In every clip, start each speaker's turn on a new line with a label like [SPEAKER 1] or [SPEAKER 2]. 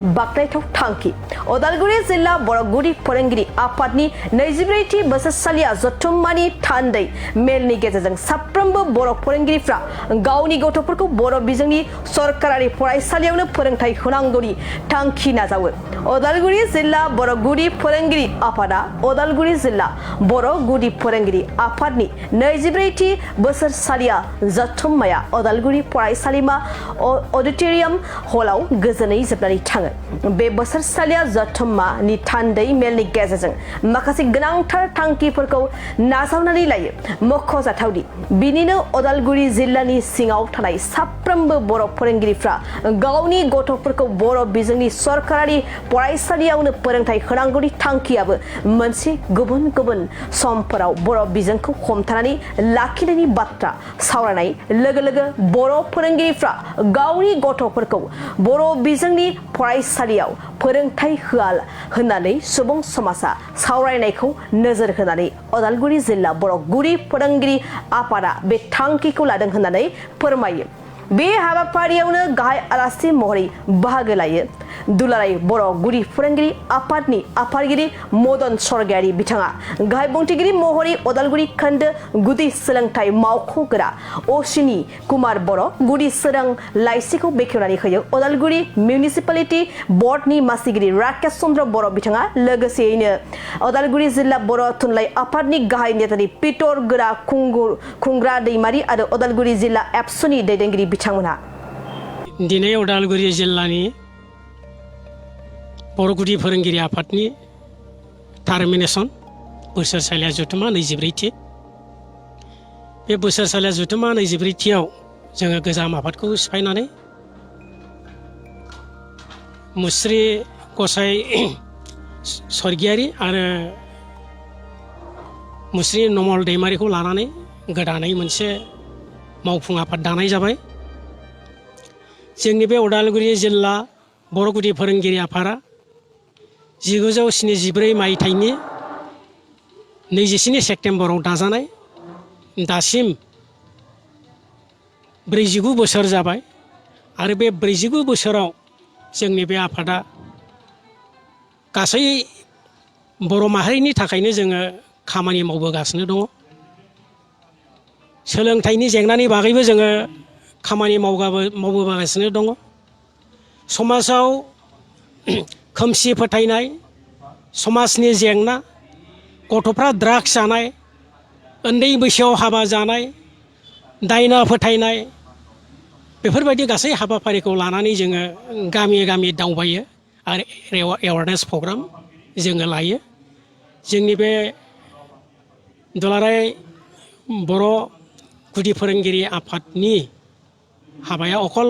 [SPEAKER 1] बाख्नायथाव थांखि उदालगुरि जिल्ला बरगुरि फोरोंगिरि आफादनि 24थि बोसोरसालिया जथुम्मानि थान्दै मेलनि गेजेरजों साफ्रोमबो बर' फोरोंगिरिफ्रा गावनि गथ'फोरखौ बर' बिजोंनि सरकारारि फरायसालियावनो फोरोंथाय होनांगौनि थांखि नाजावो। उदालगुरि जिल्ला बरगुरि फोरोंगिरि आफादा उदालगुरि जिल्ला बरगुरि फोरोंगिरि आफादनि 24थि बोसोरसालिया जथुम्माया उदालगुरि फरायसालिमा अडिटोरियाम हलाव गोजोनै जोबनानै थाङो। बे बोसोरसालिया जथुम्मानि थान्दै मेलनि गेजेरजों माखासे गोनांथार थांखिफोरखौ नाजावनानै लायो। मख'जाथावदि बिनिनो उदालगुरि जिल्लानि सिङाव थानाय साफ्रोमबो बर' फोरोंगिरिफ्रा गावनि गथ'फोरखौ बर' बिजोंनि सरकारारि फरायसालियावनो फोरोंथाय होनांगौनि थांखियाबो मोनसे गुबुन गुबुन समफोराव बर' बिजोंखौ हमथानानै लाखिनायनि बाथ्रा सावरायनाय लोगो लोगो बर' फोरोंगिरिफ्रा गावनि गथ'फोरखौ बर' बिजोंनि फरायसालियाव फोरोंथाय होआ होननानै सुबुं समाजा सावरायनायखौ नोजोर होनानै उदालगुरि जिल्ला बरगुरि फोरोंगिरि आफादा बे थांखिखौ लादों होननानै फोरमायो। बे हाबाफारियावनो गाहाय आलासि महरै बाहागो लायो दुलाराय बरगुरि फोरोंगिरि आफादनि आफादगिरि मदन सरगयारि बिथाङा गाहाय बुंथिगिरि महरै उदालगुरि खोन्दो गुदि सोलोंथाइ मावख'गोरा अश्विनी कुमार बर' गुदि सोरां लाइसिखौ बेखेवनानै होयो उदालगुरि मिउनिसिपालिटि बर्डनि मासिगिरि राकेश चन्द्र बर' बिथाङा लोगोसेयैनो उदालगुरि जिल्ला बर' थुनलाइ आफादनि गाहाय नेतानि पिटर गोरा खुंग्रा दैमारि आरो उदालगुरि जिल्ला एबसुनि दैदेनगिरि बिथांमोनहा
[SPEAKER 2] दिनै उदालगुरि जिल्लानि बरगुरि फोरोंगिरि आफादनि टार्मिनेसन बोसोरसालिया जथुम्मा 24थि बे बोसोरसालिया जथुम्मा 24थियाव जोङो गोजाम आफादखौ सिफायनानै मुस्रि गसाइ सरगियारि आरो मुस्रि नमल दैमारिखौ लानानै गोदानै मोनसे मावफुं आफाद दानाय जाबाय। जोंनि बे उदालगुरि जिल्ला बरगुरि फोरोंगिरि आफादा 1974 मायथाइनि 27 सेप्तेम्बराव दाजानाय दासिम 49 बोसोर जाबाय आरो बे 49 बोसोराव जोंनि बे आफादा गासै बर' माहारिनि थाखायनो जोङो खामानि मावबोगासिनो दङ। सोलोंथाइनि जेंनानि बागैबो जोङो खामानि मावबोगासिनो दङ। समाजाव खोमसि फोथायनाय समाजनि जेंना गथ'फ्रा ड्राग्स जानाय उन्दै बैसोआव हाबा जानाय दायना फोथायनाय बेफोरबायदि गासै हाबाफारिखौ लानानै जोङो गामि गामि दावबायो आरो एवारनेस प्रग्राम जोङो लायो। जोंनि बे दुलाराय बर' गुदि फोरोंगिरि आफादनि हाबाया अकल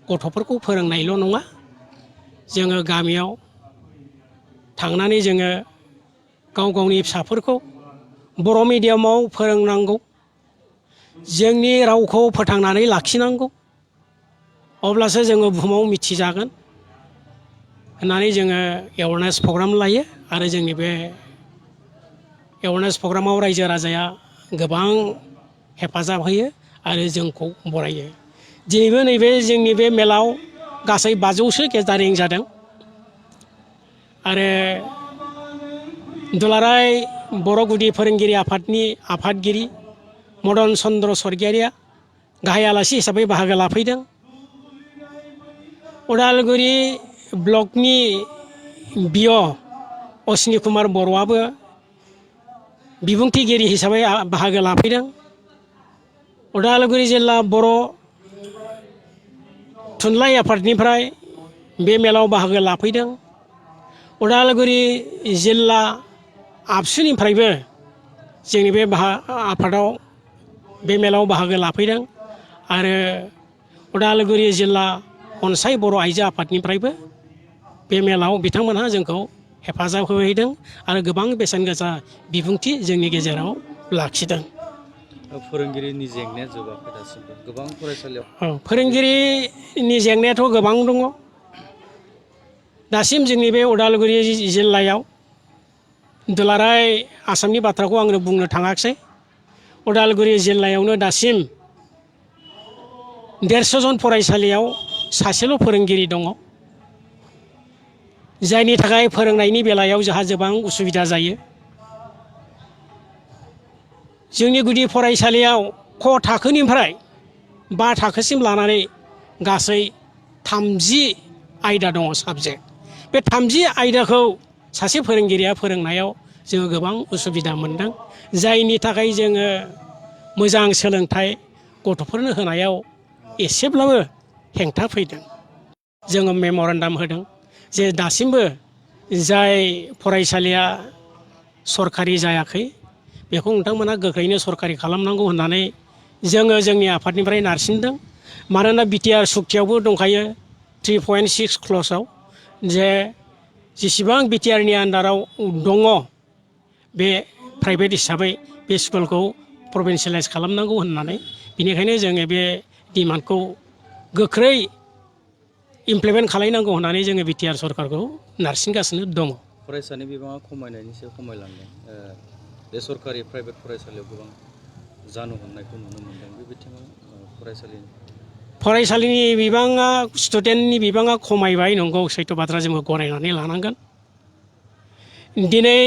[SPEAKER 2] गथ'फोरखौ फोरोंनायल' नङा, जोङो गामियाव थांनानै जोङो गाव गावनि फिसाफोरखौ बर' मिडियामाव फोरोंनांगौ, जोंनि रावखौ फोथांनानै लाखिनांगौ, अब्लासो जोङो बुहुमाव मिथिजागोन होननानै जोङो एवारनेस प्रग्राम लायो आरो जोंनि बे एवारनेस प्रग्रामाव रायजो राजाया गोबां हेफाजाब होयो आरो जोंखौ बरायो। दिनैबो नैबे जोंनि बे मेलाव गासै 500सो गेदारिं जादों आरो दुलाराय बर' गुदि फोरोंगिरि आफादनि आफादगिरि मदन चन्द्र सरगियारिया गाहाय आलासि हिसाबै बाहागो लाफैदों। उदालगुरि ब्लकनि बिअ अश्विनी कुमार बर'आबो बिबुंथिगिरि हिसाबै बाहागो लाफैदों। उदालगुरि जिल्ला बर' थुनलाइ आफादनिफ्राय बे मेलाव बाहागो लाफैदों। उदालगुरि जिल्ला आबसुनिफ्रायबो जोंनि बे आफादाव बे मेलाव बाहागो लाफैदों आरो उदालगुरि जिल्ला अनसाय बर' आइजो आफादनिफ्रायबो बे मेलाव बिथांमोनहा जोंखौ हेफाजाब होहैदों आरो गोबां बेसेन गोसा बिबुंथि जोंनि गेजेराव लाखिदों।
[SPEAKER 3] फोरोंगिरिनि जेंनाया जोबाखै दासिमबो गोबां फरायसालियाव।
[SPEAKER 2] फोरोंगिरिनि जेंनायाथ' गोबां दङ। दासिम जोंनि बे उदालगुरि जिल्लायाव दुलाराय आसामनि बाथ्राखौ आङो बुंनो थाङाखिसै। उदालगुरि जिल्लायावनो दासिम 150 जन फरायसालियाव सासेल' फोरोंगिरि दङ। जायनि थाखाय फोरोंनायनि बेलायाव जोंहा गोबां उसुबिदा जायो। जोंनि गुदि फरायसालियाव क थाखोनिफ्राय 5 थाखोसिम लानानै गासै 30 आयदा दङ साबजेक्ट। बे 30 आयदाखौ सासे फोरोंगिरिया फोरोंनायाव जोङो गोबां उसुबिदा मोनदों। जायनि थाखाय जोङो मोजां सोलोंथाइ गथ'फोरनो होनायाव एसेब्लाबो हेंथा फैदों। जोङो मेम'रेन्डाम होदों जे दासिमबो जाय फरायसालिया सरखारि जायाखै बेखौ नोंथांमोना गोख्रैनो सरखारि खालामनांगौ होननानै जोङो जोंनि आफादनिफ्राय नारसिनदों। मानोना बिटिआर सुक्तियावबो दंखायो 3.6 क्ल'जआव जे जेसेबां बिटिआरनि आन्दाराव दङ बे प्राइभेट हिसाबै बे स्कुलखौ प्रभिन्सियेलाइज खालामनांगौ होननानै। बेनिखायनो जोङो बे डिमान्डखौ गोख्रै इमप्लिमेन्ट खालामनांगौ होननानै जोङो बिटिआर सरकारखौ नारसिनगासिनो दङ।
[SPEAKER 3] फरायसानि बिबाङा खमायनायनि सायाव खमायलांदों। बे सरकारि प्राइभेट फरायसालियाव गोबां जानो हमनायखौ नुनो मोनदों। बे बिथिङाव
[SPEAKER 2] फरायसालिनि बिबाङा स्टुडेन्टनि बिबाङा खमायबाय नंगौ, सैथो बाथ्रा जोङो गनायनानै लानांगोन। दिनै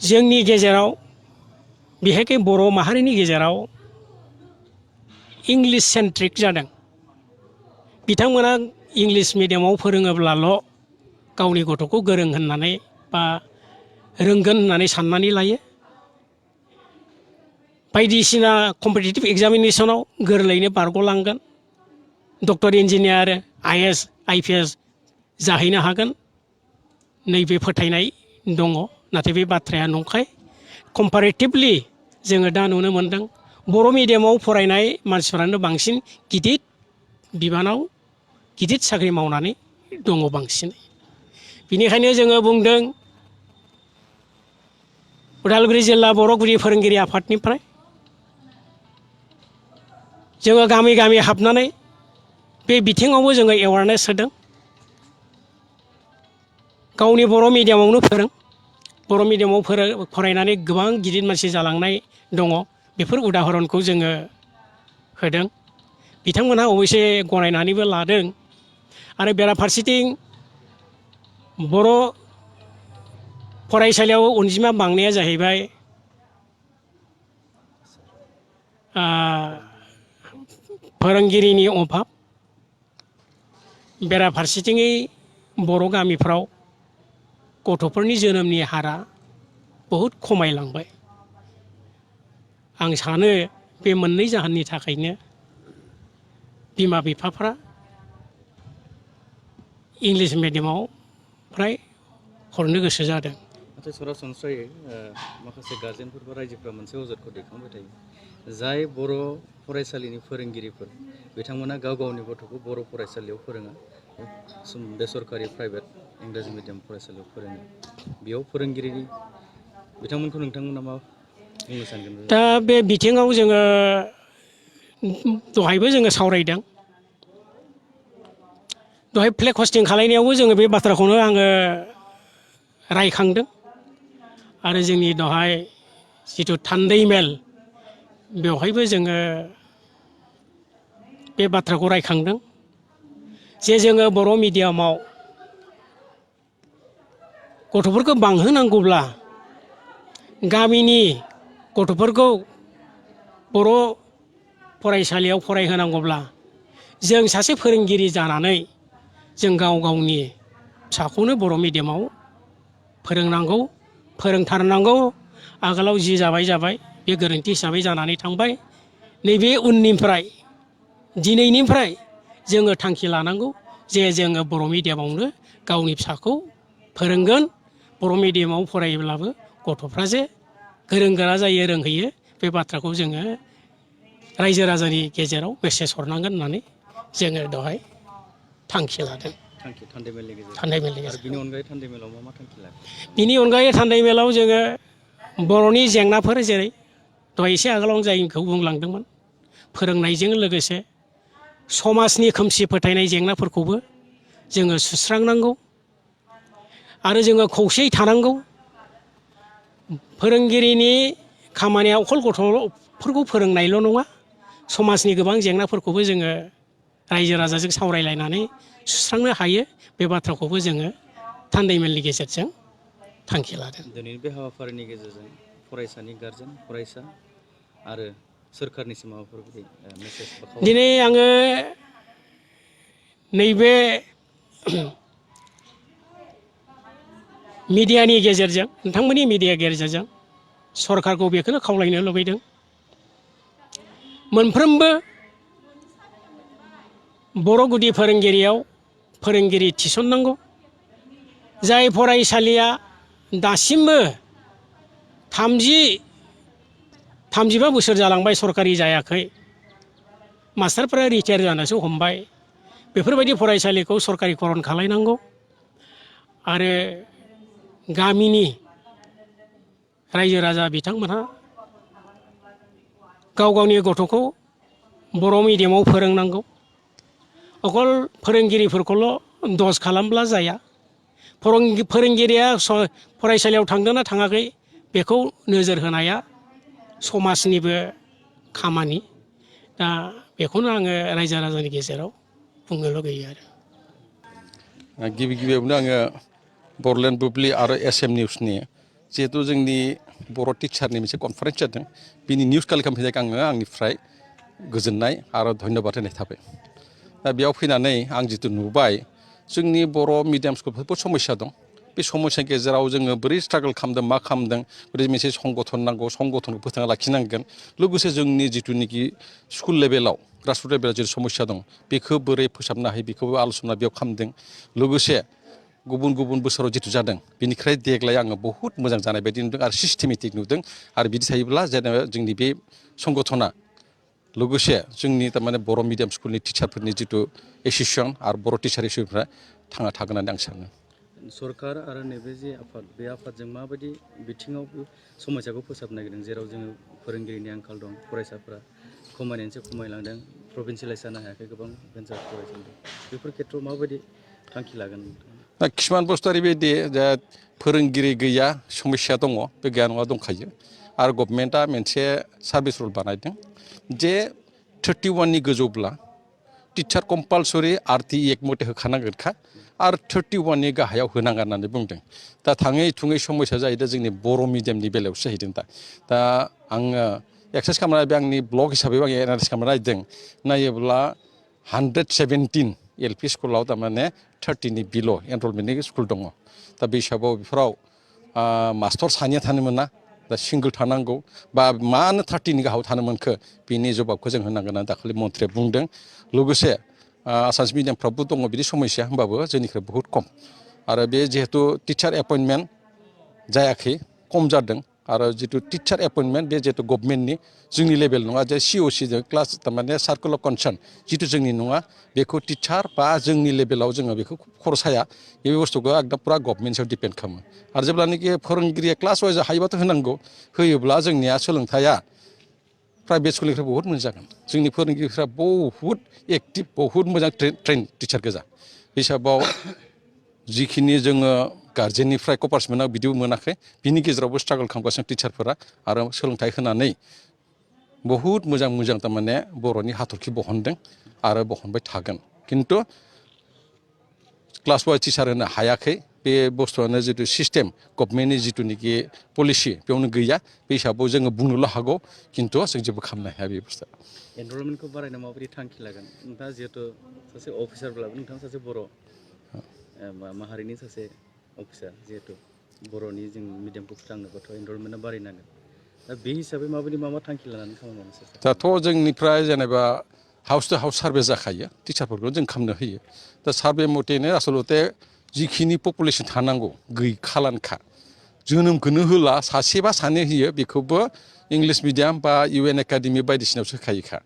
[SPEAKER 2] जोंनि गेजेराव बिहेखे बर' माहारिनि गेजेराव इंलिश सेन्ट्रिक जादों। बिथांमोना इंलिश मिडियामाव फोरोङोब्लाल' गावनि गथ'खौ गोरों होननानै बा रोंगोन होननानै साननानै लायो। बायदिसिना कम्पिटिटिभ एग्जामिनेसनाव गोरलैयैनो बारग'लांगोन। डक्टर, इन्जिनियार, IAS, IPS जाहैनो हागोन नैबे फोथायनाय दङ। नाथाय बे बाथ्राया नंखाय। कम्पारेटिभलि जोङो दा नुनो मोनदों बर' मिडियामाव फरायनाय मानसिफ्रानो बांसिन गिदिर बिबानाव गिदिर साख्रि मावनानै दङ बांसिन। बेनिखायनो जोङो बुंदों उदालगुरि जिल्ला बर' गुदि फोरोंगिरि आफादनिफ्राय जोङो गामि गामि हाबनानै बे बिथिङावबो जोङो एवारनेस होदों। गावनि बर' मिडियामावनो फोरों। बर' मिडियामाव फरायनानै गोबां गिदिर मानसि जालांनाय दङ। बेफोर उदाहरनखौ जोङो होदों। बिथांमोनहा अबयसे गनायनानैबो लादों। आरो बेराफारसेथिं बर' फरायसालियाव अनजिमा बांनाया जाहैबाय फोरोंगिरिनि अभाब। बेराफारसेथिङै बर' गामिफ्राव गथ'फोरनि जोनोमनि हारा बहुद खमायलांबाय। आं सानो बे मोननै जाहोननि थाखायनो बिमा बिफाफ्रा इंलिश मिडियामाव फ्राय हरनो गोसो जादों।
[SPEAKER 3] नाथाय सरासनस्रायै माखासे गार्जेनफोर बा रायजोफ्रा मोनसे अजदखौ दैखांबाय थायो। जाय बर' फरायसालिनि फोरोंगिरिफोर बिथांमोना गाव गावनि गथ'खौ बर' फरायसालियाव फोरोङा, बेसरकारि प्राइभेट इंराजि मिडियाम फरायसालियाव फोरोङो। बेयाव फोरोंगिरिनि बिथांमोनखौ नोंथांमोना मा बुंनो सानगोन?
[SPEAKER 2] दा बे बिथिङाव जोङो दहायबो जोङो सावरायदों। दहाय फ्लेग हस्टिं खालायनायावबो जोङो बे बाथ्राखौनो आङो रायखांदों। आरो जोंनि दहाय जिथु थान्दै मेल बेवहायबो जोङो बे बाथ्राखौ रायखांदों जे जोङो बर' मिडियामाव गथ'फोरखौ बांहोनांगौब्ला गामिनि गथ'फोरखौ बर' फरायसालियाव फरायहोनांगौब्ला जों सासे फोरोंगिरि जानानै जों गाव गावनि फिसाखौनो बर' मिडियामाव फोरोंनांगौ, फोरोंथारनांगौ। आगोलाव जि जाबाय बे गोरोन्थि हिसाबै जानानै थांबाय। नैबे उननिफ्राय दिनैनिफ्राय जोङो थांखि लानांगौ जे जोङो बर' मिडियामावनो गावनि फिसाखौ फोरोंगोन। बर' मिडियामाव फरायोब्लाबो गथ'फ्रा जे गोरों गोरा जायो, रोंहैयो, बे बाथ्राखौ जोङो रायजो राजानि गेजेराव मेसेज हरनांगोन होननानै जोङो दहाय थांखि लादों।
[SPEAKER 3] थान्दै मेलनि
[SPEAKER 2] थान्दै मेलनि
[SPEAKER 3] गेजेरजों। आरो बिनि
[SPEAKER 2] गेजेराव
[SPEAKER 3] अनगायै थान्दै मेलाव मा थांखि लादों?
[SPEAKER 2] बिनि अनगायै थान्दै मेलाव जोङो बर'नि जेंनाफोर जेरै दहाय एसे आगोलाव जायखौ बुंलांदोंमोन, फोरोंनायजों लोगोसे समाजनि खोमसि फोथायनाय जेंनाफोरखौबो जोङो सुस्रांनांगौ। आरो जोङो खौसेयै थानांगौ। फोरोंगिरिनि खामानिया अखल गथ'फोरखौ फोरोंनायल' नङा, समाजनि गोबां जेंनाफोरखौबो जोङो रायजो राजाजों सावरायलायनानै सुस्रांनो हायो बे बाथ्राखौबो जोङो थान्दै मेलनि गेजेरजों थांखि लादों।
[SPEAKER 3] दिनैनि बे हाबाफारिनि गेजेरजों फरायसानि गारजेन फरायसा आरो सोरखारनिसिम माबाफोर बिदि मेसेज बा खावलायनाय
[SPEAKER 2] दिनै आङो नैबे मिडियानि गेजेरजों नोंथांमोननि मिडिया गेजेरजों सरकारखौ बेखौनो खावलायनो लुबैदों मोनफ्रोमबो बर' गुदि फोरोंगिरियाव फोरोंगिरि थिसननांगौ जाय फरायसालिया दासिमबो 35 बोसोर जालांबाय सरकारि जायाखै मास्टारफोरा रिटायार जानोसो हमबाय बेफोरबायदि फरायसालिखौ सरकारिकरन खालायनांगौ आरो गामिनि रायजो राजा बिथांमोनहा गाव गावनि गथ'खौ बर' मिडियामाव फोरोंनांगौ अकल फोरोंगिरिफोरखौल' दस खालामब्ला जाया फोरोंगिरिया फरायसालियाव थांदोंना थाङाखै बेखौ नोजोर होनाया समाजनिबो खामानि दा बेखौनो आङो रायजो राजानि गेजेराव बुंनो लुगैयो आरो
[SPEAKER 4] गिबि गिबियावनो आङो बरलेण्ड बुब्लि आरो SM निउसनि जिहेतु जोंनि बर' टिचारनि मोनसे कनफारेन्स जादों बिनि निउस कालेक्ट खालामफैनायखौ आङो आंनिफ्राय गोजोननाय आरो धन्यबाद होनाय थाबाय दा बेयाव फैनानै आं जितु नुबाय जोंनि बर' मिडियाम स्कुलफोरबो समस्या दं बे समस्यानि गेजेराव जोङो बोरै स्ट्रागल खालामदों मा खालामदों बोरै मोनसे संगठन नांगौ संगठनखौ फोथांना लाखिनांगोन लोगोसे जोंनि जिथुनिखि स्कुल लेभेलाव ग्रासरुट लेभेलाव जेरै समस्या दं बेखौ बोरै फोसाबनो हायो बेखौबो आल'सना बेयाव खालामदों लोगोसे गुबुन गुबुन बोसोराव जितु जादों बेनिफ्राय देग्लाय आङो बहुत मोजां जानाय बायदि नुदों आरो सिस्टेमेटिक नुदों आरो बिदि थायोब्ला जेनेबा जोंनि बे संगठना लोगोसे जोंनि थारमाने बर' मिडियाम स्कुलनि टिचारफोरनि जितु एसोसिएसन आरो बर' टिचार एसोसिएसनफ्रा थांना थागोन होननानै आं सानो
[SPEAKER 3] सरकार आरो नैबे जे आफाद बे आफादजों माबायदि बिथिङाव समस्याखौ फोसाबनो नागिरदों जेराव जोङो फोरोंगिरिनि आंखाल दं फरायसाफोरा खमायनायनिफ्राय खमायलांदों प्रभिन्सियेलाइज जानो हायाखै गोबां भेन्सार फरायसालि बेफोर खेथ्रआव माबायदि थांखि लागोन
[SPEAKER 4] दा किसुमान बुस्थु ओरैबायदि जे फोरोंगिरि गैया समस्या दङ बे गैया नङा दंखायो आरो गभर्नमेन्टआ मोनसे सार्भिस रुल बानायदों जे 31नि गोजौब्ला टिचार कम्पालसरि RTE एक्ट मथे होखानांगोनखा आरो 31नि गाहायाव होनांगोन होननानै बुंदों दा थाङै थुङै समस्या जाहैदों जोंनि बर' मिडियामनि बेलायावसो जाहैदों दा आङो एक्सारसाइज खालामनानै बे आंनि ब्लग हिसाबै आं एनालाइस खालामना नायदों नायोब्ला 117 LP स्कुलाव थारमाने 30नि बिल' एनरलमेन्टनि स्कुल दङ दा बे हिसाबाव बेफोराव मास्टर सानैया थानो मोना दा सिंगोल थानांगौ बा मानो 30नि गाहायाव थानो मोनखो बेनि जबाबखौ जों होनांगोन होननानै दाखालि मन्थ्रिया बुंदों लोगोसे आसामिस मिडियामफ्रावबो दङ बिदि समस्या होमबाबो जोंनिख्रुइ बहुत खम आरो बे जिहेतु टिचार एपइन्टमेन्ट जायाखै खम जादों आरो जितु टिचार एपइन्टमेन्ट बे जिहेतु गभर्नमेन्टनि जोंनि लेभेल नङा जे COCजों क्लास थारमाने सार्कोल अफ कनसार्न जितु जोंनि नङा बेखौ टिचार बा जोंनि लेभेलाव जोङो बेखौ खरसाया बे बुस्थुखौ एकदम पुरा गभर्नमेन्ट सायाव डिपेन्ड खालामो आरो जेब्लानाखि फोरोंगिरिया क्लास वाइज हायोबाथ' होनांगौ होयोब्ला जोंनिया सोलोंथाइया प्राइभेट स्कुलनिफ्राय बहुत मोजां जागोन जोंनि फोरोंगिरिफ्रा बहुत एक्टिभ बहुत मोजां ट्रेन टिचार गोजा हिसाबाव जिखिनि जोङो गार्जेननिफ्राय कपार्स मोनाखै बिदिबो मोनाखै बिनि गेजेरावबो स्ट्रागल खालामगासिनो टिचारफोरा आरो सोलोंथाइ होनानै बहुत मोजां मोजां थारमाने बर'नि हाथरखि बहनदों आरो बहनबाय थागोन खिन्थु क्लास वाइज टिचार होनो हायाखै बे बुस्थुआनो जितु सिस्टेम गभर्नमेन्टनि जितुनिखि पलिसि बेयावनो गैया बे हिसाबाव जोङो बुंनोल' हागौ खिन्थु जों जेबो खालामनो हाया बे बुस्थुआ
[SPEAKER 3] एनरलमेन्टखौ बारायनो माबायदि थांखि लागोन नोंथाङा जिहेतु सासे अफिसारब्लाबो नोंथाङा सासे बर' माहारिनि सासे अफिसार जिहेतु बर'नि जों मिडियामखौ फोथांनोबाथ' एनरलमेन्टआ बारायनांगोन दा बे हिसाबै माबायदि मा थांखि लानानै खामानि मावनो सार
[SPEAKER 4] दाथ' जोंनिफ्राय जेनेबा हाउस टु हाउस सार्भे जाखायो टिचारफोरखौ जों खालामनो होयो दा सार्भे मथेनो आसलते जिखिनि पपुलेसन थानांगौ गैखालानखा जोनोमखौनो होला सासे बा सानै होयो बेखौबो इंलिश मिडियाम बा UN एकाडेमि बायदिसिनायावसो होखायोखा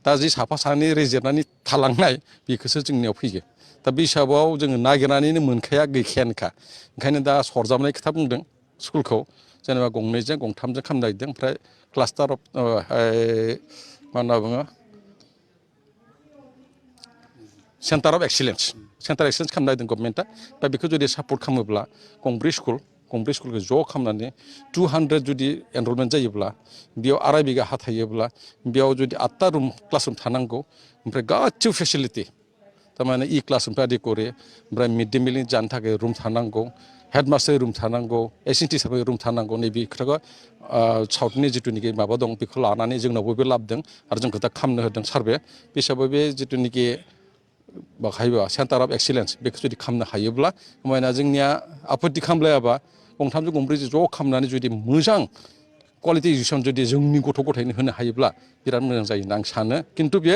[SPEAKER 4] दा जि साफा सानै रेजेरनानै थालांनाय बेखौसो जोंनियाव फैयो दा बे हिसाबाव जोङो नागिरनानैनो मोनखाया गैखायानोखा ओंखायनो दा सरजाबनाय खोथा बुंदों स्कुलखौ जेनेबा गंनैजों गंथामजों खालामनो नागिरदों ओमफ्राय क्लास्टार अफ मा होनना बुङो सेन्टार अफ एक्सिलेन्स खालामनो नागिरदों गभर्नमेन्टआ दा बेखौ जुदि सापर्ट खालामोब्ला गंब्रै स्कुलखौ ज' खालामनानै 200 जुदि एनरलमेन्ट जायोब्ला बेयाव 2.5 बिगा हा थायोब्ला बेयाव जुदि 8टा क्लास रुम थानांगौ ओमफ्राय गासिबो फेसिलिटि थारमाने इ क्लासनिफ्राय आदि करे ओमफ्राय मिड डे मिलनि जानो थाखाय रुम थानांगौ हेडमास्टार रुम थानांगौ एसिस्टेन्ट टिचारफोर रुम थानांगौ नैबे खोथाखौ साउथनि जिथुनिखि माबा दं बेखौ लानानै जोंनावबो बे लाबोदों आरो जोंखौ दा खालामनो होदों सारभे बे हिसाबै बे जिथुनिखि बाहायबा सेन्टार अफ एक्सिलेन्स बेखौ जुदि खालामनो हायोब्ला होमबाना जोंनिया आपत्ति खालामलायाबा गंथामजों गंब्रैजों ज' खालामनानै जुदि मोजां क्वालिटि इडुकेसन जुदि जोंनि गथ' गथायनो होनो हायोब्ला बिराद मोजां जायो होनना आं सानो खिन्थु बे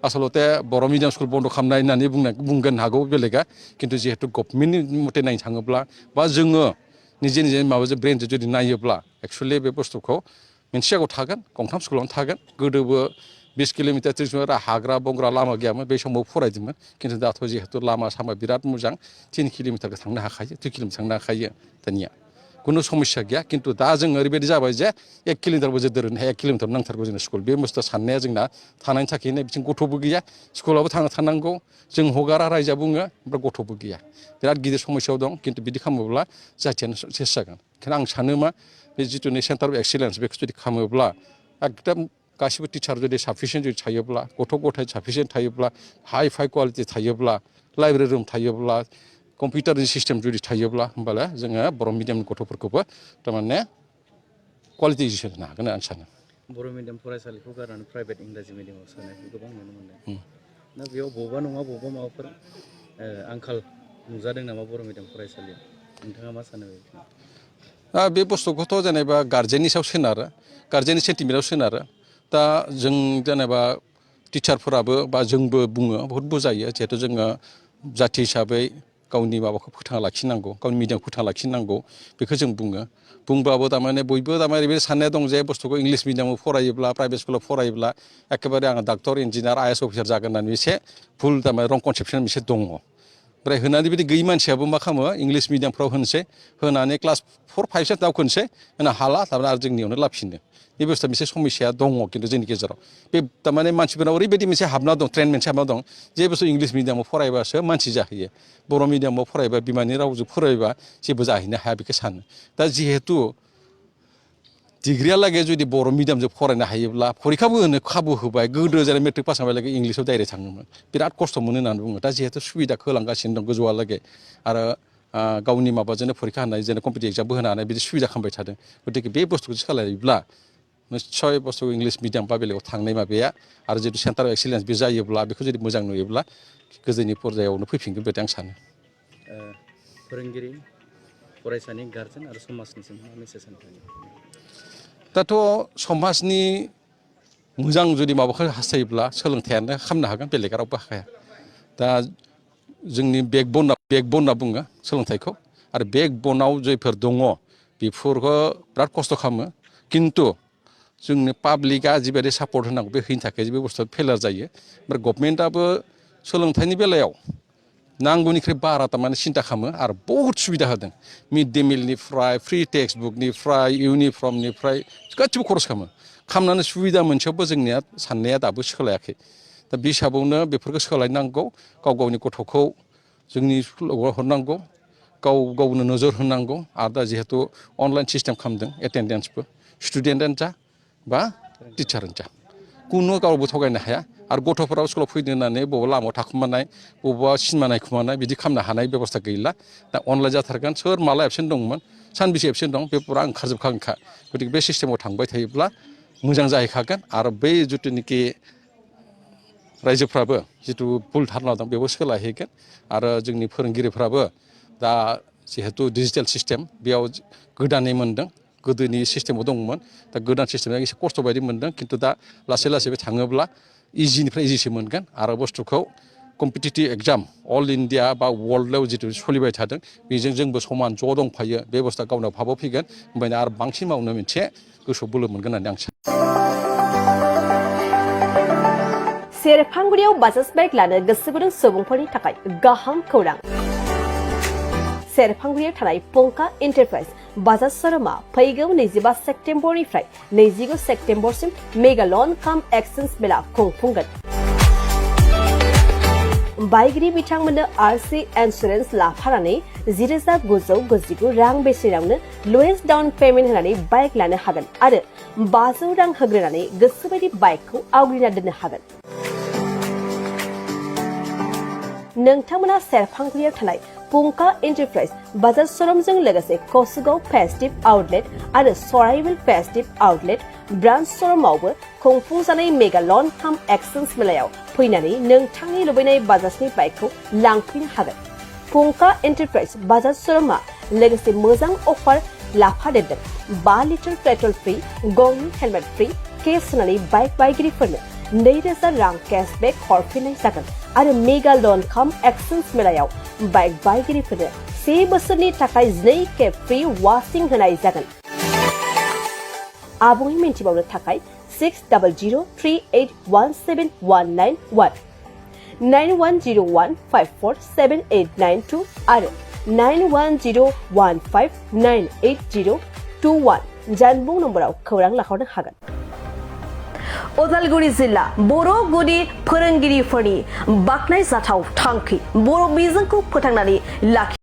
[SPEAKER 4] आसलते बर' मिडियाम स्कुल बन्द' खालामनाय होननानै बुंगोन हागौ बेलेगा खिन्थु जिहेतु गभर्नमेन्टनि मथे नायनो थाङोब्ला बा जोङो निजे निजे माबाजों ब्रेनजों जुदि नायोब्ला एक्सुवेलि बे बुस्थुखौ मोनसे जायगायाव थागोन गंथाम स्कुलावनो थागोन गोदोबो 20 किल'मिटार 30 किल'मिटार हाग्रा बंग्रा लामा गैयामोन बे समाव फरायदोंमोन खिन्थु दाथ' जिहेतु लामा सामा बिराद मोजां 3 किल'मिटारखौ थांनो हाखायो 2 किल'मिटार थांनो हाखायो दानिया कुनु समस्या गैया खिन्थु दा जों ओरैबायदि जाबाय जे 1 किल'मिटारबो जों दोरनो हाया 1 किल'मिटार नांथारगौ जोंनो स्कुल बे बुस्थुआ साननाया जोंना थानायनि थाखायनो बिथिं गथ'बो गैया स्कुलावबो थांनांगौ जों हगारा रायजोआ बुङो ओमफ्राय गथ'बो गैया बिराद गिदिर समस्यायाव दं खिन्थु बिदि खालामोब्ला जाथियानो सेस जागोन ओंखायनो आं सानो मा बे जिथुनि सेन्टार अफ एक्सिलेन्स बेखौ जुदि खालामोब्ला एकदम गासिबो टिचार जुदि साफिसियेन्ट जुदि थायोब्ला गथ' गथाय साफिसियेन्ट थायोब्ला हाइ फाइ क्वालिटि थायोब्ला लाइब्रेरि रुम थायोब्ला कम्पिउटारनि सिस्टेम जुदि थायोब्ला होमबालाय जोङो बर' मिडियामनि गथ'फोरखौबो थारमाने क्वालिटि इडुकेसन होनो हागोन आं सानो
[SPEAKER 3] बर' मिडियाम फरायसालिखौ गारनानै प्राइभेट इंराजि मिडियामाव सोनायखौ गोबां नुनो मोनदों दा बेयाव बबेबा नङा बबेबा माबाफोर आंखाल नुजादों नामा बर' मिडियाम फरायसालियाव नोंथाङा मा सानो
[SPEAKER 4] बे बुस्थुखौथ' जेनेबा गार्जेननि सायाव सोनारो गार्जेननि सेन्टिमेन्टआव सोनारो दा जों जेनेबा टिचारफोराबो बा जोंबो बुङो बहुद बुजायो जिहेथु जोङो जाथि हिसाबै गावनि माबाखौ फोथांना लाखिनांगौ गावनि मिडियामखौ फोथांना लाखिनांगौ बेखौ जों बुंबाबो थारमाने बयबो थारमाने ओरैबायदि साननाया दं जे बुस्थुखौ इंलिस मिडियामाव फरायोब्ला प्राइभेट स्कुलाव फरायोब्ला एखेबारे आङो डाक्टर इन्जिनियार IAS अफिसार जागोन होननानै एसे भुल थारमाने रं कनसेपसन मोनसे दङ ओमफ्राय होनानै बिदि गैयि मानसियाबो मा खालामो इंलिस मिडियामफ्राव होनोसै होनानै क्लास 4, 5 सो दावखोनोसै होना हाला थारमाने आरो जोंनियावनो लाफिनो बे बुस्थुआ मोनसे समस्या दङ खिन्थु जोंनि गेजेराव बे थारमाने मानसिफोरनाव ओरैबायदि मोनसे हाबना दं ट्रेन्ड मोनसे हाबना दं जे बुस्थु इंलिस मिडियामाव फरायबासो मानसि जाहैयो बर' मिडियामाव फरायबा बिमानि रावजों फरायबा जेबो जाहैनो हाया बेखौ सानो दा जिहेतु डिग्रियालागै जुदि बर' मिडियामजों फरायनो हायोब्ला फरिखाबो होनो खाबु होबाय गोदो जेरै मेट्रिक पास जानाय लागै इंलिसाव डाइरेक्ट थाङोमोन बिराद खस्थ' मोनो होननानै बुङो दा जिहेतु सुबिदाखौ होलांगासिनो दं गोजौआलागै आरो गावनि माबाजोंनो फरिखा होनाय जेने कम्पिटिटिभ एग्जामबो होनो हानाय बिदि सुबिदा खालामबाय थादों गतिके बे बुस्थुखौ सोलायोब्ला निस्सय बुस्थु इंलिस मिडियाम बा बेलेगाव थांनाय माबाया आरो जितु सेन्टार अफ एक्सिलेन्स बे जायोब्ला बेखौ जुदि मोजां नुयोब्ला गोजौनि पर्यायावनो फैफिनगोन बायदि आं सानो
[SPEAKER 3] फोरोंगिरि फरायसानि गार्जेन आरो समाजनिसिम मा मेसेज होनो
[SPEAKER 4] दाथ' समाजनि मोजां जुदि माबाखौ हास्थायोब्ला सोलोंथायानो खालामनो हागोन बेलेगा रावबो हाखाया दा जोंनि बेकबन होनना बुङो सोलोंथाइखौ आरो बेकबनाव जायफोर दङ बेफोरखौ बिराद खस्थ' खालामो खिन्थु जोंनि पाब्लिकआ जिबायदि सापर्ट होनांगौ बे होयिनि थाखाय बे बुस्थुआ फेलार जायो ओमफ्राय गभर्नमेन्टआबो सोलोंथाइनि बेलायाव नांगौनिख्रुइ बारा थारमाने सिन्था खालामो आरो बहुत सुबिदा होदों मिड डे मिलनिफ्राय फ्रि टेक्सट बुकनिफ्राय इउनिफर्मनिफ्राय गासिबो खरस खालामनानै सुबिदा मोनसेयावबो जोंनिया साननाया दाबो सोलायाखै दा बे हिसाबावनो बेफोरखौ सोलायनांगौ गाव गावनि गथ'खौ जोंनि स्कुलाव हरनांगौ गावनो नोजोर होनांगौ आरो दा जिहेतु अनलाइन सिस्टेम खालामदों एटेन्डेन्सबो स्टुडेन्टआनो जा बा टिचारानो जा कुनु गावबो थगायनो हाया आरो गथ'फोराव स्कुलाव फैनो होननानै बबेबा लामायाव थाखुमानाय बबेबा सिनेमा नायखुमानाय बिदि खालामनो हानाय बेबस्था गैला दा अनलाइन जाथारगोन सोर माला एबसेन्ट दंमोन सानबेसे एबसेन्ट दं बे पुरा ओंखारजोबखागोनखा गतिके बे सिस्टेमाव थांबाय थायोब्ला मोजां जाहैखागोन आरो बै जिथुनिखि रायजोफ्राबो जिथु भुल धारना दं बेबो सोलायहैगोन आरो जोंनि फोरोंगिरिफ्राबो दा जिहेतु डिजिटेल सिस्टेम बेयाव गोदानै मोनदों गोदोनि सिस्टेमाव दंमोन दा गोदान सिस्टेमा एसे खस्थ' बायदि मोनदों खिन्थु दा लासै लासै बे थाङोब्ला इजिनिफ्राय इजिसो मोनगोन आरो बुस्थुखौ कम्पिटिटिभ एग्जाम अल इन्डिया बा वर्ल्डआव जिथु सोलिबाय थादों बेजों जोंबो समान ज' दंफायो बे बुस्थुआ गावनाव भाबाव फैगोन ओमफ्राय आरो बांसिन मावनो मोनसे गोसोआव बोलो मोनगोन होननानै आं सानो
[SPEAKER 1] सेरफांगुरियाव बाजाज बाइक लानो गोसो गुदुं सुबुंफोरनि थाखाय गाहाम खौरां सेरफांगुरियाव थानाय पंका एन्टारप्राइज बाजाज शोरूमा फैगौ 25 सेप्तेम्बरनिफ्राय 29 सेप्तेम्बरसिम मेगा लन काम एक्सचेन्ज मेला खुंफुंगोन बाइगिरि बिथांमोननो RC इन्सुरेन्स लाफानानै 10,999 रां बेसेनावनो लवेस्ट डाउन पेमेन्ट होनानै बाइक लानो हागोन आरो 500 रां होग्रोनानै गोसोबायदि बाइकखौ आवग्रिना दोननो हागोन नोंथांमोना सेरफांगुरियाव थानाय पुंका एन्टारप्राइज बाजार श'रुमजों लोगोसे कसुगाव फेस्टिभ आउटलेट आरो सराइबिल फेस्टिभ आउटलेट ब्रान्च श'रुमावबो खुंफुंजानाय मेगा लन काम एक्सचेन्ज मेलायाव फैनानै नोंथांनि लुबैनाय बाजाजनि बाइकखौ लांफैनो हागोन। पुंका एन्टारप्राइज बाजार श'रुमा लोगोसे मोजां अफार लाफादेरदों 5 लिटार पेट्रल फ्री, गंनि हेलमेट फ्री, केस होनानै बाइक बायगिरिफोरनो 2000 रां केशबेक हरफिननाय जागोन आरो मेगा लन काम एक्सचेन्ज मेलायाव बाइक बायगिरिफोरनो 1 बोसोरनि थाखाय 2 खेब फ्री वाशिं होनाय जागोन। आबुङै मिन्थिबावनो थाखाय 6003817191 9101547892 आरो 9101598021 जानबुं नम्बराव खौरां लाहरनो हागोन। उदालगुरि जिल्ला बर' गुदि फोरोंगिरिफोरनि बाख्नायजाथाव थांखि बर' बिजोंखौ फोथांनानै लाखि